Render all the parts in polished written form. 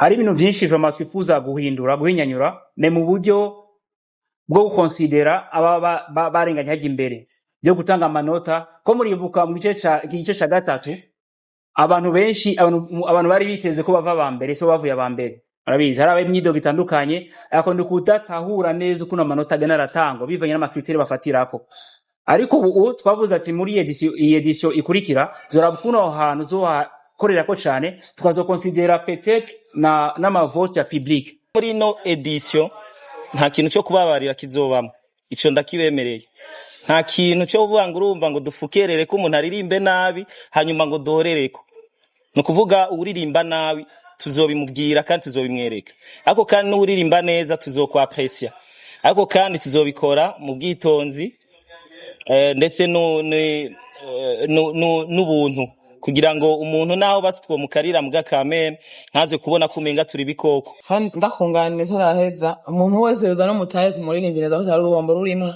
Hari ibintu vyinshi vraiment twifuza guhindura, guhinyanyura, mais mu buryo bwo gukonsidera aba barenganye hajya imbere byo gutanga amanota. Ko muribuka mu gice ca igice ca gatatu, abantu benshi, abantu bari biteze ko bava aba mbere, so bavuye aba mbere. Murabizi, hari imyidogo itandukanye, ariko ndi kudatahura neza ukuntu amanota agenda aratangwa bivanye n'ama critères bafatirako. Ariko ubu twavuze ati muri iyi édition ikurikira zoraba ukuntu aho hantu zohakorerako cane, tukazokonsidera peut-être na n'ama vote ya public. Muri ino édition nta kintu cyo kubabarira kizobamwo, ico ndakibemereye. Nta kintu cyo kuvuga ngo urumva ngo dufukerere ko umuntu aririmbe nabi hanyuma ngo duhorereko. Ni ukuvuga uwuririmba nabi tuzobimubwira kandi tuzobimwereka, ariko kandi n'uwuririmba neza tuzokwapresia, ariko kandi tuzobikora mu bwitonzi ndetse n'ubuntu, kugira ngo umuntu naho basi twomukarira muga kameme ntaze kubona ko umenga turi bikoko. Kandi ndakunganira turaheza, umuntu wese yoza n'umutahe kumuririmbira, ndavuze hari uruhombo rurimwo,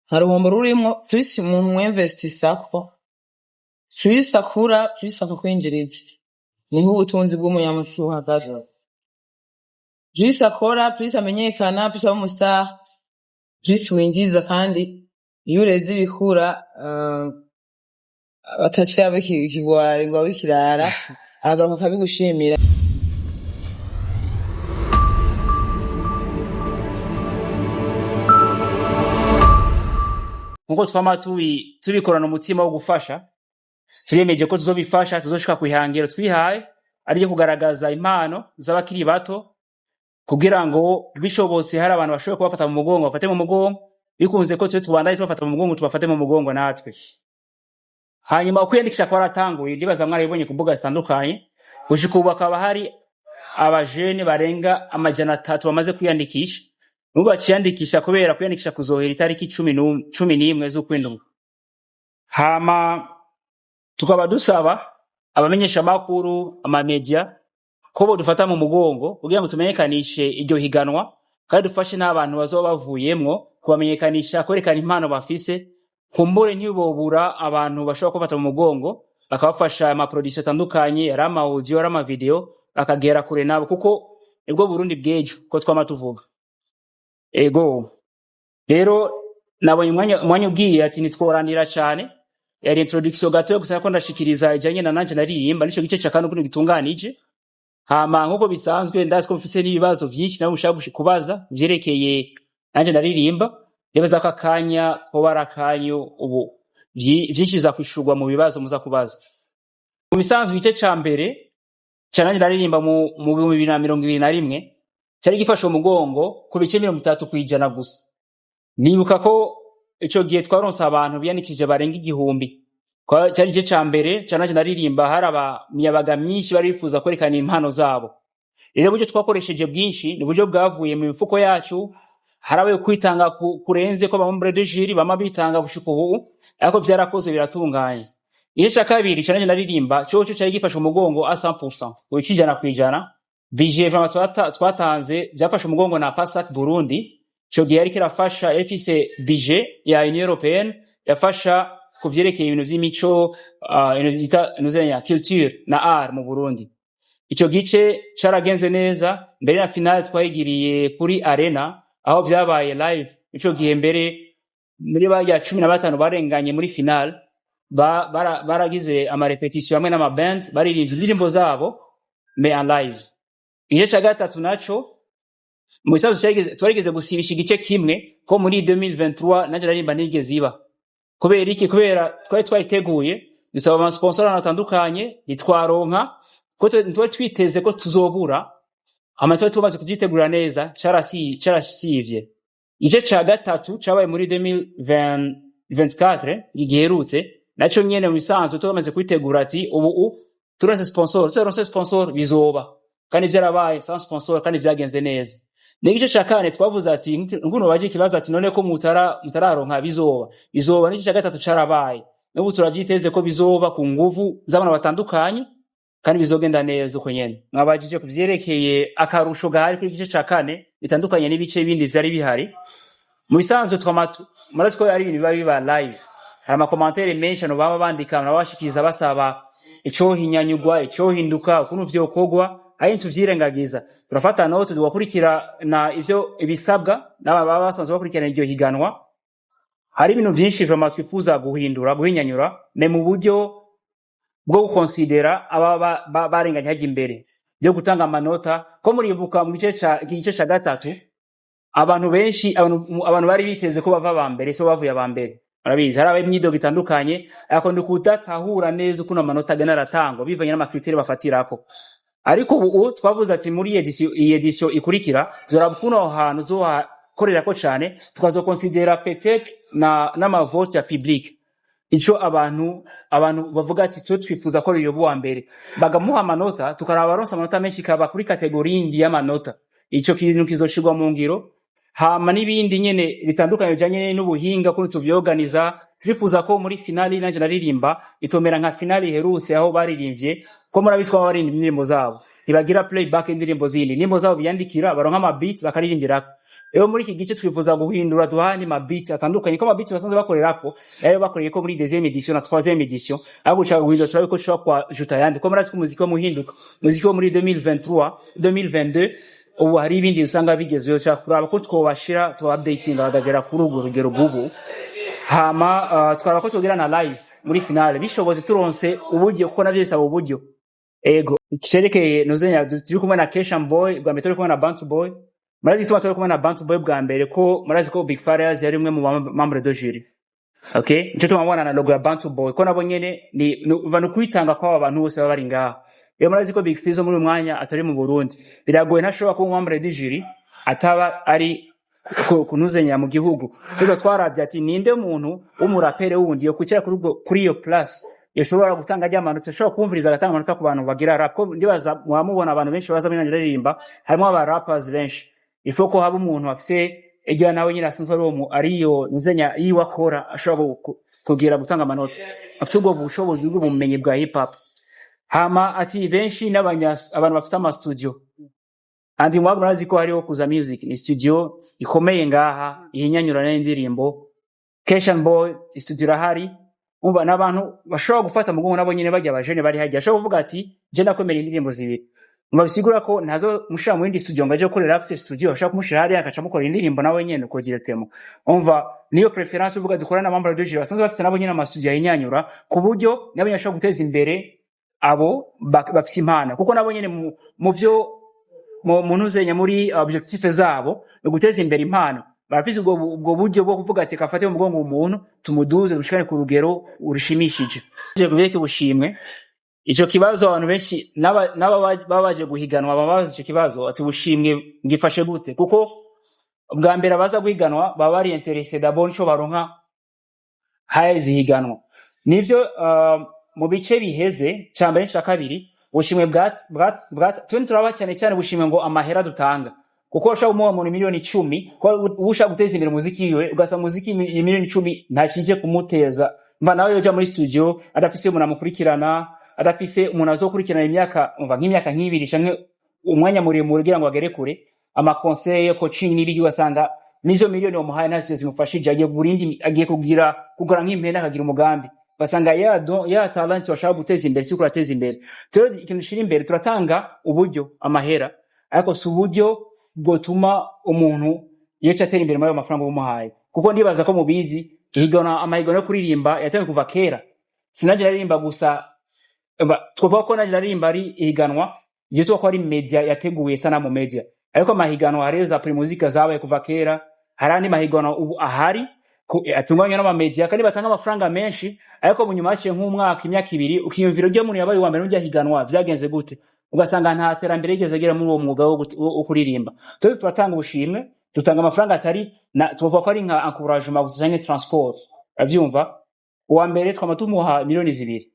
nta ruhombo rurimwo. Plus umuntu mwinvestisako, plus akura, plus akakwinjiriza. Niho ubutunzi bw'umunyamuco buhagaze. Plus akora, plus amenyekana, plus aba umu star, plus winjiza. Kandi iyo ureze ibikura, bataciye aba ikigwari ngo abe ikirara, aragaruka akabigushimira. Nkuko twama tubikorana umutima wo gufasha, turiyemeje ko tuzobifasha, tuzoshika kwihangiro twihaye, ariryo kugaragaza impano z'abakiri bato, kugira ngo bishobotse hari abantu bashobora kubafata mu mugongo bafate mu mugongo, bikunze ko twe tubandanye tubafata mu mugongo, tubafate mu mugongo natwe. Hanyuma ukwiyandikisha kwaratanguye, ndibaza mwarabibonye ku mbuga zitandukanye. Gushika ubu hakaba hari abajene barenga 300 bamaze kwiyandikisha. N'ubu baciyandikisha, kubera kwiyandikisha kuzohera itariki 11 z'ukwindwi. Hama tukaba dusaba abamenyeshamakuru, ama média, ko bodufata mu mugongo kugira ngo tumenyekanishe iryo higanwa, kandi dufashe n'abantu bazoba bavuyemwo kubamenyekanisha, kwerekana impano bafise. Kumbure ntibobura abantu bashobora kubafata mu mugongo, bakabafasha ama production atandukanye, ari ama audio, ari ama video, bakagera kure nabo, kuko nibwo Burundi bw'ejo ko twama tuvuga. Ego rero, nabonye umwanya ugiye, ati ntitworanira cyane. Yari introduction gato yo gusa ko ndashikiriza ijanye na Nanje Naririmba, nico gice ca kane ukuntu gitunganije. Hama nkuko bisanzwe, ndazi ko mufise n'ibibazo vyinshi nawe mushaka kubaza vyerekeye Nanje Ndaririmba. Ndibaza ko akanya koba ari akanyu ubu, vyinshi biza kwishurwa mu bibazo muza kubaza. Mu bisanzwe, igice ca mbere ca Nanje Ndaririmba mu 2021 cari gifashe umugongo ku bice 30% gusa. Nibuka ko ico gihe twaronse abantu biyandikishije barenga 1000. Cari igice ca mbere ca Nanje Ndaririmba, hari abamiyabaga myinshi bari bifuza kwerekana impano zabo. Rero uburyo twakoresheje bwinshi ni uburyo bwavuye mu mifuko yacu. Harabaye kwitanga kurenze ko ba membres de jury bama bitanga gushika ubu, ariko vyarakozwe biratunganye. Igice ca kabiri ca Nanje Ndaririmba coco cari gifashe umugongo a 100%, ibice 100%. Budget vraiment twatanze vyafashe umugongo na PASAC Burundi. Ico gihe yariko irafasha, ifise budget ya Union Européenne yafasha ku vyerekeye ibintu vy'imico, ibintu bita nuzenya culture na art mu Burundi. Ico gice caragenze neza, mbere na finale twayigiriye kuri arena aho vyabaye live. Ico gihe mbere muri barya 15 barenganye muri finale, baragize ama répétition hamwe n'ama band, baririmbye indirimbo zabo mais en live. Igice ca gatatu naco, mu bisanzwe twarigeze gusibisha igice kimwe ko muri 2023 Nanje Naririmba ntigeze iba. Kubera iki? Kubera twari twayiteguye, dusaba ama sponsor ahantu atandukanye, ntitwaronka ko twari twiteze ko tuzobura. Hama twari tumaze kuvyitegura neza, carasivye. Igice ca gatatu cabaye muri 2024 giherutse, naco nyene mu bisanzwe tumaze kwitegura ati ubu turonse sponsor, tutaronse sponsor bizoba, kandi vyarabaye sans sponsor kandi vyagenze neza. N'igice ca kane twavuze ati nkuno baje ikibazo ati none ko mutararonka, bizoba. N'igice ca gatatu carabaye, n'ubu turavyiteze ko bizoba ku nguvu z'abantu batandukanye kandi bizogenda neza uko nyene. Mwabajije ku vyerekeye akarusho gahari kuri igice ca kane bitandukanye n'ibice bindi vyari bihari. Mu bisanzwe twama murazi ko ari ibintu biba biba live, hari ama commentaires menshi abantu baba bandika, abantu bashikiriza basaba icohinyanyurwa, icohinduka, ukuntu vyokorwa. ari tuvyirengagiza. Turafata note, tugakurikirana ivyo ibisabwa n'aba baba basanzwe bakurikirana iryo higanwa. Hari ibintu vyinshi vraiment twifuza guhindura, guhinyanyura, mais mu buryo bwo gukonsidera aba barenganye hajya imbere byo gutanga amanota. Ko muribuka mu gice ca igice ca gatatu, abantu benshi, abantu bari biteze ko bava aba mbere, so bavuye aba mbere. Murabizi, hari imyidogo itandukanye, ariko ndi kudatahura neza ukuntu amanota agenda aratangwa bivanye n'ama critères bafatirako. Ariko ubu twavuze ati muri iyi édition ikurikira zoraba ukuntu aho hantu zohakorerako cane, tukazokonsidera peut-être na n'ama vote ya public, ico abantu bavuga ati twe twifuza ko yoba uwa mbere, bagamuha amanota, tukaraba abaronse amanota menshi kaba kuri catégorie yindi y'amanota. Ico kintu kizoshirwa mu ngiro. Hama n'ibindi nyene bitandukanye bijanye n'ubuhinga, ukuntu tuvyorganiza. Turifuza ko muri finale nanje naririmba itomera nka finale iherutse, aho baririmbye, ko murabizi ko baba baririmba indirimbo zabo, ntibagira playback indirimbo zindi, indirimbo zabo biyandikira, baronka ama beats bakaririmbirako. Rero muri iki gice twifuza guhindura, duha andi ma beats atandukanye, ko ama beats basanzwe bakorerako yayo bakoreye ko muri deuxième édition na troisième édition, ariko gushaka guhindura, turabe ko dushobora kwajuta ayandi, ko murazi ko umuziki wo muhinduka, umuziki wo muri 2023, 2022, ubu hari ibindi usanga bigezweho. Dushaka kuraba ko twobashira tuba updating bakagera kuri urwo rugero rw'ubu. Hama twaraba ko twogira na live muri finale, bishobotse turonse uburyo, kuko navyo bisaba uburyo. Ego, cerekeye nuzenya, turi kumwe na Keshan Boy bwa mbere, turi kumwe na Bantu Boy. Murazi igituma turi kumwe na Bantu Boy bwa mbere, ko murazi ko Big Farious yari umwe mu membre de jury. Okay, nico tumabona na logo ya Bantu Boy, ko nabo nyene ni ni kwitanga kw'aba bantu bose baba bari ngaha. Iyo murazi ko Big Fizzo muri uyu mwanya atari mu Burundi, biragoye, ntashobora kuba membre de jury ataba ari kunuzenya mu gihugu. Rero twaravye ati ninde muntu w'umurapere wundi yo kwicara kuri iyo place yoshobora gutanga rya manota, ashobora kumviriza agatanga amanota ku bantu bagira rap? Ko ndibaza mwamubona abantu benshi baza muri aririmba, harimo aba rappers benshi. Ifo ko haba umuntu afise iryo nawe nyine asanzwe ari uwo ariyo nuzenya yiwe akora, ashobora kugira gutanga amanota, afise ubwo bushobozi bw'ubumenyi bwa hip hop. Hama ati benshi n'abanya abantu bafise ama studio andi mwaba murazi ko hariho Kuza Music, ni studio ikomeye ngaha ihinyanyura n'indirimbo. Keshan Boy studio irahari. Umva, n'abantu bashobora gufata mu mugongo nabo nyene bajya abajene bari hajya, ashobora kuvuga ati je ndakwemera indirimbo zibiri. Umva, bisigura ko ntazo mushira mu yindi studio ngo aje gukorera, afise studio ashobora kumushira hariya akaca amukorera indirimbo nawe nyene uko directement. Umva, niyo préférence uvuga dukora na membre de jury basanzwe bafise nabo nyene ama studio ahinyanyura, ku buryo nabo nyene ashobora guteza imbere abo bafise impano, kuko nabo nyene mu vyo mu ntuzenya muri objectif zabo ni guteza imbere impano. Barafise ubwo buryo bwo kuvuga ati kafate mu mugongo umuntu, tumuduze, dushikane ku rugero rushimishije. Kubireka ubushimwe, ico kibazo abantu benshi n'aba baba baje guhiganwa baba bazi ico kibazo, ati ubushimwe bwifashe gute? Kuko bwa mbere abaza guhiganwa baba bari intéressés d'abord nico baronka haheze ihiganwa. Nivyo, mu bice biheze ca mbere n'ica kabiri, ubushimwe bwa twe turaba cyane cyane ubushimwe ngo amahera dutanga, kuko ushobora kumuha umuntu miliyoni 10, ko uba ushaka guteza imbere umuziki wiwe, ugasanga umuziki miliyoni 10 ntakije kumuteza. Mva, nawe yoja muri studio adafise umuntu amukurikirana, adafise umuntu azokurikirana imyaka, umva, nk'imyaka nk'ibiri canke umwanya muremure kugira ngo agere kure, ama conseil, coaching n'ibiki, ugasanga n'izo miliyoni wamuhaye ntacyo zimufashije. Agiye kugura indi, agiye kugira kugura nk'impene, akagira umugambi, ugasanga ya don ya talent washaka guteza imbere si kurateza imbere. Rero ikintu dushira imbere, turatanga uburyo, amahera, ariko si uburyo bwotuma umuntu yoca atera imbere muri ayo mafaranga umuhaye, kuko ndibaza ko mubizi ihiganwa, amahiganwa yo kuririmba yatangiye kuva kera. Sinanje naririmba gusa. Twavuga ko nanje naririmba ari ihiganwa iyo tuba ko ari media yateguye Sanamu Media, ariko amahiganwa hariyo za Primusic zabaye kuva kera, hari andi mahiganwa ubu ahari atunganywa n'amamedia kandi batanga amafaranga menshi. Ariko mu nyuma haciye nk'umwaka, imyaka 2, ukiyumvira uryo muntu yabaye uwa mbere n'urya higanwa vyagenze gute? Ugasanga nta terambere yigeze agera muri uwo mwuga wo kuririmba. Twebwe turatanga ubushimwe, dutanga amafaranga atari na, tuvuga ko ari nka encouragement gusa canke transport, uravyumva. Uwa mbere twama tumuha miliyoni 2,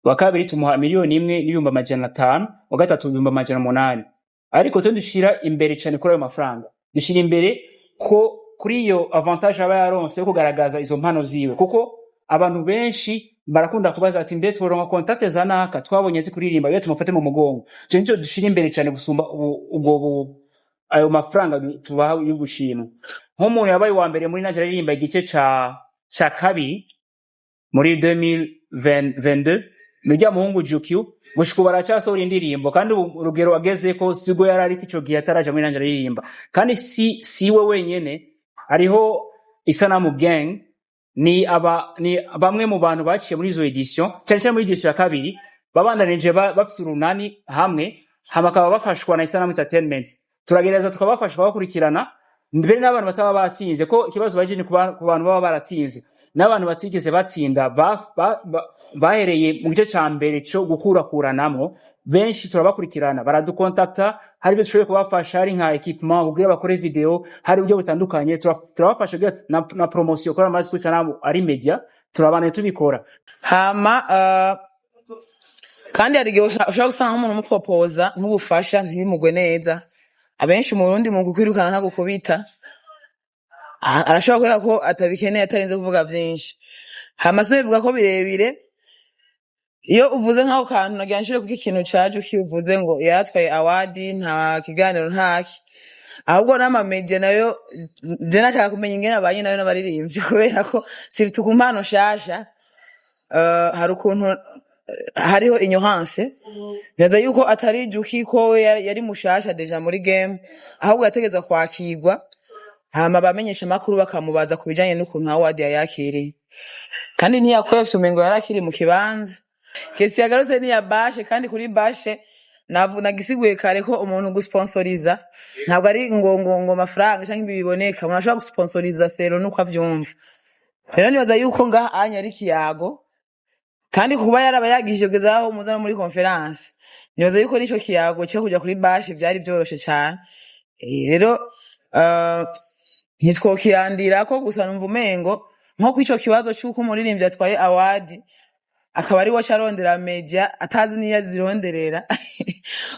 uwa kabiri tumuha miliyoni 1 n'ibihumbi 500, uwa gatatu 800,000. Ariko twe dushira imbere cyane kuri ayo mafaranga, dushira imbere ko kuri iyo avantage aba yaronse yo kugaragaza izo mpano ziwe, kuko abantu benshi barakunda kubaza ati mbe turonka contact za naka twabonye azi kuririmba, iyo tumufate mu mugongo? Ico nico dushira imbere cyane gusumba ubwo ayo mafaranga tubaha y'ubushimwe. Nk'umuntu yabaye uwa mbere muri nanje aririmba igice ca kabiri muri 2022, nurya muhungu Jukiu. Gushika ubu aracyasohora indirimbo, kandi ubu urugero agezeko sigo yari ariko ico gihe ataraja muri Nanje Ndaririmba. Kandi si we wenyene, hariho Isanamu Gang, ni bamwe mu bantu baciye muri izo édition, cyane cyane muri édition ya kabiri, babandanije bafise urunani hamwe, hama bakaba bafashwa na Isanamu Entertainment. Turagerageza tukabafasha, tukabakurikirana, mbere n'abantu bataba batsinze, ko ikibazo baje ni ku bantu baba baratsinze n'abantu batigeze batsinda, bahereye mu gice ca mbere co gukurakuranamwo. Benshi turabakurikirana, baradukontakta, hari ibyo dushoboye kubafasha, hari nka équipement kugira bakore vidéo, hari uburyo butandukanye turabafasha kugira na promotion, kubera amazi kuri Isanamu ari media, turabana tubikora. Hama kandi hari igihe ushobora gusanga nk'umuntu umupropoza nk'ubufasha ntibimugwe neza. Abenshi mu Burundi mu kukwirukana ntagukubita. Arashobora kubera ko atabikeneye, atarinze kuvuga vyinshi. Hama so bivuga ko birebire iyo uvuze nk'ako kantu nagira nshire kuko ikintu caje ukivuze ngo yaratwaye award, nta kiganiro, ntaki. Ahubwo n'amamedia nayo je nashaka kumenya ingene abanye nayo n'abaririmbyi, kubera ko surtout ku mpano nshasha, hari ukuntu hariho ignorance. Neza yuko atari Juki, ko we yari mushasha déjà muri game, ahubwo yategeza kwakirwa, hama abamenyesha amakuru bakamubaza ku bijanye n'ukuntu award yayakiriye, kandi ntiyakwefye, umengo yarakiri mu kibanza. Kesi yagarutse niya bâche, kandi kuri bâche nagisiguye kare ko umuntu gusponsoriza ntabwo ari ngo amafaranga canke ibi biboneka. Umuntu ashobora gusponsoriza selon nuko avyumva. Rero nibaza yuko ngaha anya ari ikiyago, kandi kuba yaraba yagishije kugeza aho muza no muri conférence, nibaza yuko nico kiyago cyo kuja kuri bâche vyari vyoroshe cane. Rero ntitwokirandira ko gusa numva umengo nko kw'ico kibazo c'uko umuririmbyi atwaye award akaba ari we aca arondera media atazi niyo azironderera,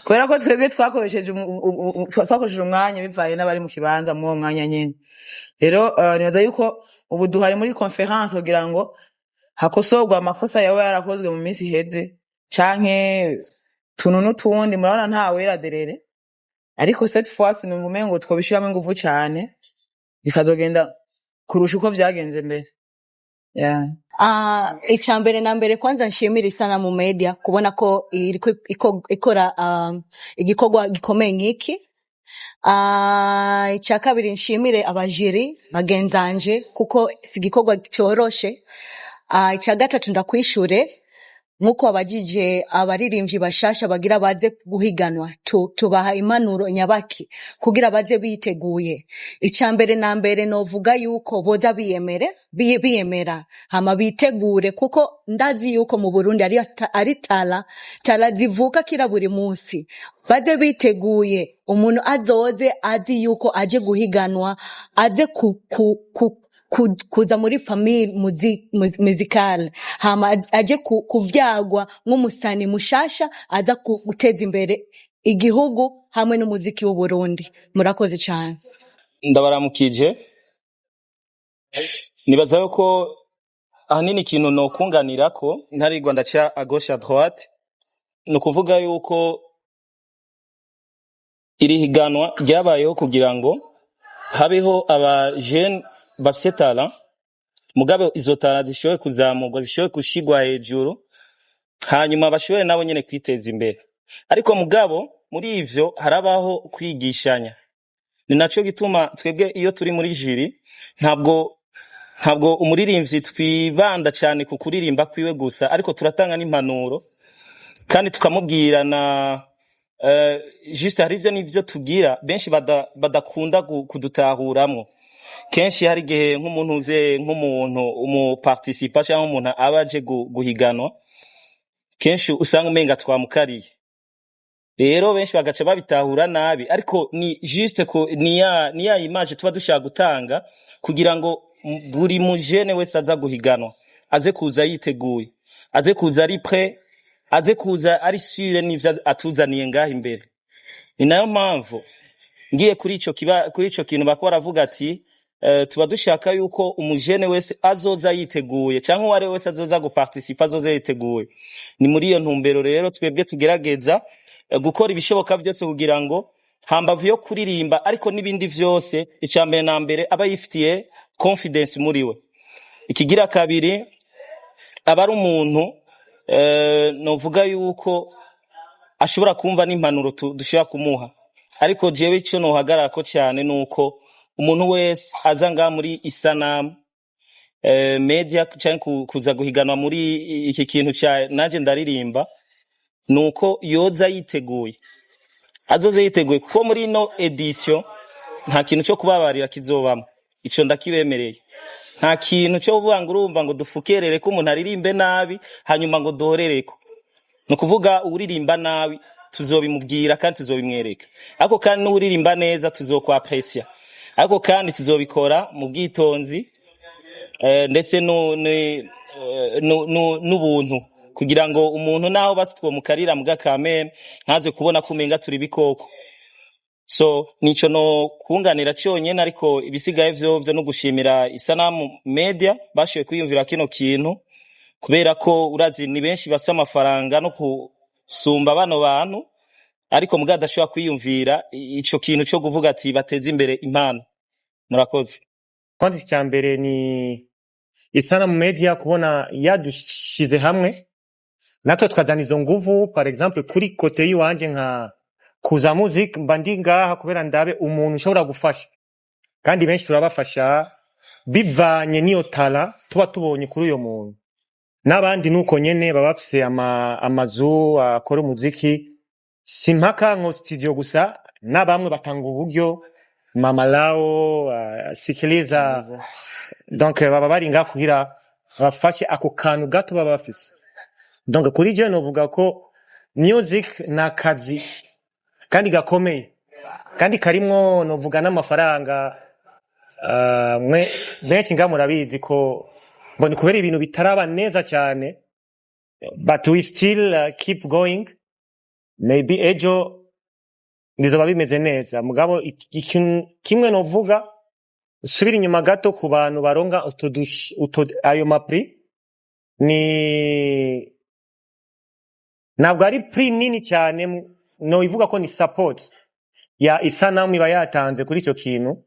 kubera ko twebwe twakoresheje umwanya bivaye n'abari mu kibanza muri uwo mwanya nyene. Rero nibaza yuko ubu duhari muri conférence kugira ngo hakosorwe amakosa yaba yarakozwe mu minsi iheze canke tuntu n'utundi. Murabona nta wera derere, ariko cette fois numva umengo twobishiramo inguvu cane, bikazogenda kurusha uko vyagenze mbere, yeah. Icya mbere na mbere, kwanza nshimira Isanamu Media kubona ko iriko ikora igikorwa gikomeye nk'iki. Icya kabiri, nshimire abajiri bagenzanje kuko si igikorwa cyoroshe. Icya gatatu, ndakwishure nk'uko wabajije abaririmbyi bashasha bagira baze guhiganwa, tubaha impanuro nyabaki kugira baze biteguye. Icya mbere na mbere, novuga yuko boza biyemere, biyemera, hama bitegure, kuko ndazi yuko mu Burundi ari talent zivuka kira buri munsi. Baze biteguye, umuntu azoze azi yuko aje guhiganwa, aze kuza muri famille musicale, hama aje kuvyagwa nk'umusani mushasha aza guteza imbere igihugu hamwe n'umuziki w'Uburundi. Murakoze cane. Ndabaramukije. Nibaza yuko ahanini ikintu nokunganirako ntarirwa ndaca à gauche à droite, ni ukuvuga yuko iri higanwa ryabayeho kugira ngo habeho aba jeunes bafise talent, mugabo izo talent zishoboye kuzamurwa, zishoboye gushigwa hejuru, hanyuma bashobore nabo nyene kwiteza imbere. Ariko mugabo muri ivyo harabaho kwigishanya. Ni naco gituma twebwe iyo turi muri jury ntabwo umuririmbyi twibanda cyane ku kuririmba kwiwe gusa, ariko turatanga n'impanuro kandi tukamubwira na juste hari ivyo n'ivyo tugira benshi badakunda kudutahuramwo. Kenshi hari igihe nk'umuntu uze, nk'umuntu umuparticipa cyangwa umuntu aba aje guhiganwa, kenshi usanga umenga twamukariye. Rero benshi bagaca babitahura nabi, ariko ni juste ko ni ya image tuba dushaka gutanga kugira ngo buri mujene wese aza guhiganwa aze kuza yiteguye, aze kuza ari prêt, aze kuza ari sûr n'ivyo atuzaniye ngaha imbere. Ni nayo mpamvu ngiye kuri ico kintu bako baravuga ati tuba dushaka yuko umujene wese azoza yiteguye, canke uwo ari we wese azoza guparticipa azoza yiteguye. Ni muri iyo ntumbero rero twebwe tugerageza gukora ibishoboka byose kugira ngo hambavu yo kuririmba ariko n'ibindi vyose, icya mbere na mbere aba yifitiye confidence muri we. Ikigira kabiri, aba ari umuntu novuga yuko Ashobora kumva n'impanuro dushobora kumuha. Ariko jewe ico nohagararako cyane nuko umuntu wese aza ngaha muri Isanamu Media canke kuza guhiganwa muri iki kintu ca Nanje Ndaririmba, nuko yoza yiteguye, azoze yiteguye, kuko muri ino édition nta kintu cyo kubabarira kizobamwo. Ico ndakibemereye. Nta kintu cyo kuvuga ngo urumva ngo dufukerere ko umuntu aririmbe nabi, hanyuma ngo duhorereko. Ni ukuvuga uwuririmba nabi tuzobimubwira kandi tuzobimwereka, ariko kandi n'uwuririmba neza tuzokwapresia, ariko kandi tuzobikora mu bwitonzi ndetse n'ubuntu, kugira ngo umuntu naho basi twomukarira muga kameme ntaze kubona ko umenga turi bikoko. So nico no kunganira cyonyene, ariko ibisigaye vyo no gushimira Isanamu Media bashoboye kwiyumvira kino kintu, kubera ko urazi ni benshi bafise amafaranga no kusumba bano bantu, ariko muga adashobora kwiyumvira ico kintu co kuvuga ati bateze imbere impano. Murakoze. Kwanza icya mbere ni Isanamu Media kubona yadushize hamwe natwe tukazana izo nguvu. Par exemple, kuri côté yiwanje nka Kuza Music, mba ndi ngaha kubera ndabe umuntu ushobora gufasha, kandi benshi turabafasha bivanye n'iyo talent tuba tubonye kuri uyo muntu. N'abandi nuko nyene baba bafise amazu akora umuziki, si mpaka nko studio gusa, na bamwe batanga uburyo, Mama Lao, Sikiliza. Donc baba bari ngaha kugira bafashe ako kantu gato baba bafise. Donc kuri je novuga ko music ni akazi kandi gakomeye, kandi karimwo novuga n'amafaranga. Mwe benshi ngaha murabizi ko mbona kubera ibintu bitaraba neza cyane, but we still keep going. Maybe ejo bizoba bimeze neza. Mugabo ikintu kimwe novuga, subira inyuma gato ku bantu baronga ayo ma prix, ni ntabwo ari prix nini cyane. No ivuga ko ni support ya Isanamu iba yatanze kuri icyo kintu,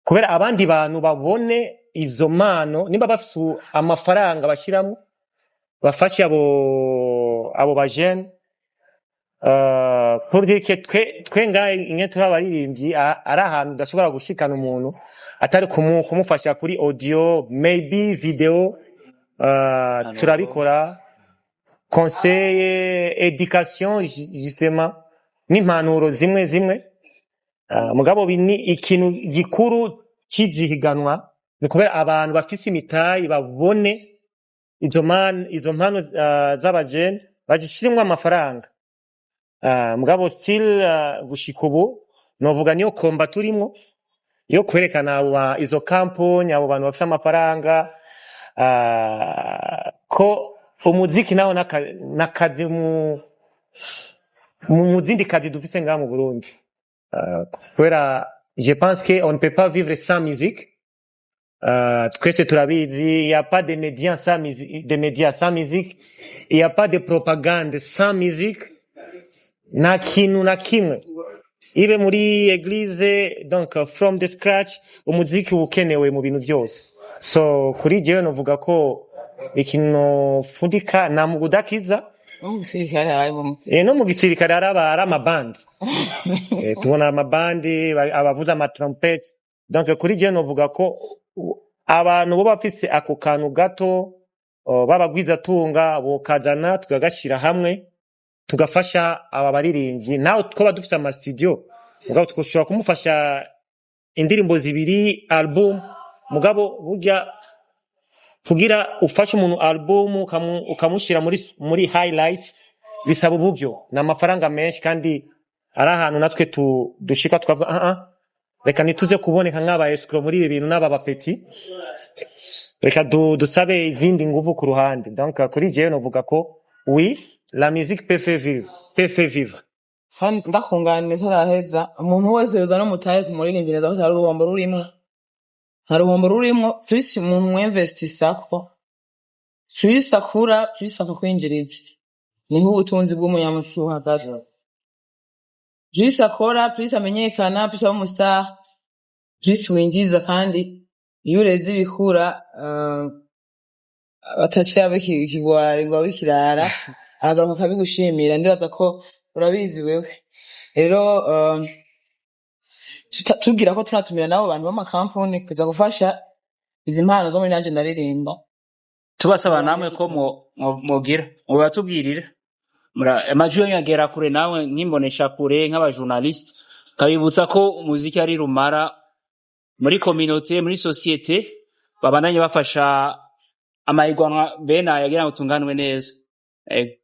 kubera abandi bantu babone izo mpano, nimba bafise amafaranga bashyiramo bafashe abo bajene, pour dire que twe ngahe inge turi abaririmbyi, ari ahantu udashobora gushikana umuntu atari kumufasha kuri audio, maybe video. Turabikora, conseil, éducation, justement n'impanuro zimwe zimwe. Mugabo ni ikintu gikuru kizihiganwa ni kubera abantu bafise imitayi babone izo mpano z'abajene, bazishirimwo amafaranga. Mugabo still, gushika ubu novuga niyo combat turimwo yo kwerekana izo kampuni, abo bantu bafise amafaranga, ko umuziki nawo n'akazi mu zindi kazi dufise ngaha mu Burundi. Kubera je pense que on ne peut pas vivre sans musique. Twese turabizi, il y a pas de médias sans musique, de médias sans musique, il y a pas de propagande sans musique, nta kintu na kimwe ibe muri église. Donc from the scratch umuziki uba ukenewe mu bintu byose. So kuri jewe novuga ko ikintu fundika nta mu kudakiza. No mu gisirikare harimo umuziki. No mu gisirikare hari amabandi, tubona amabandi, abavuza ama trompette. Donc kuri jewe novuga ko abantu bo bafise ako kantu gato, b'abagwizatunga bokazana tukagashyira hamwe, tugafasha aba baririmbyi. Nawe twaba dufise ama studio, mugabo twashobora kumufasha indirimbo zibiri, album. Mugabo burya kugira ufashe umuntu album, ukamushyira muri highlights, bisaba uburyo, ni amafaranga menshi, kandi ari ahantu natwe dushika tukavuga: "Ah ah, reka ntituze kuboneka nk'aba escroc muri ibi bintu n'aba bapeti, reka dusabe izindi nguvu ku ruhande." Donc kuri jewe novuga ko oui, la musique peut faire vivre, peut faire vivre. Kandi ndakunganira ntaraheza, umuntu wese yoza n'umutahe kumuririmbira ko hari uruhombo rurimwo, nta ruhombo rurimwo. Plus umuntu mwinvestisako, plus akura, plus akakwinjiriza. Niho ubutunzi bw'umunyamusi buhagaze. Plus akora, plus amenyekana, plus aba umu star, plus winjiza. Kandi iyo ureze ibikura, bataciye aba ikigwari ngo abe ikirara, aragaruka akabigushimira. Ndibaza ko Urabizi wewe rero, tugira ko tunatumira n'abo bantu b'amakampuni kuza gufasha izi mpano zo muri Nanje Ndaririmba. Tubasaba namwe ko mwogira mubatubwirira. Amajwi yanyu agera kure, nawe nk'imbonesha kure, nk'abajournaliste, kabibutsa ko umuziki ari rumara muri communauté, muri société, babandanye bafasha amahiganwa bene aya kugira ngo tunganwe neza. Ego.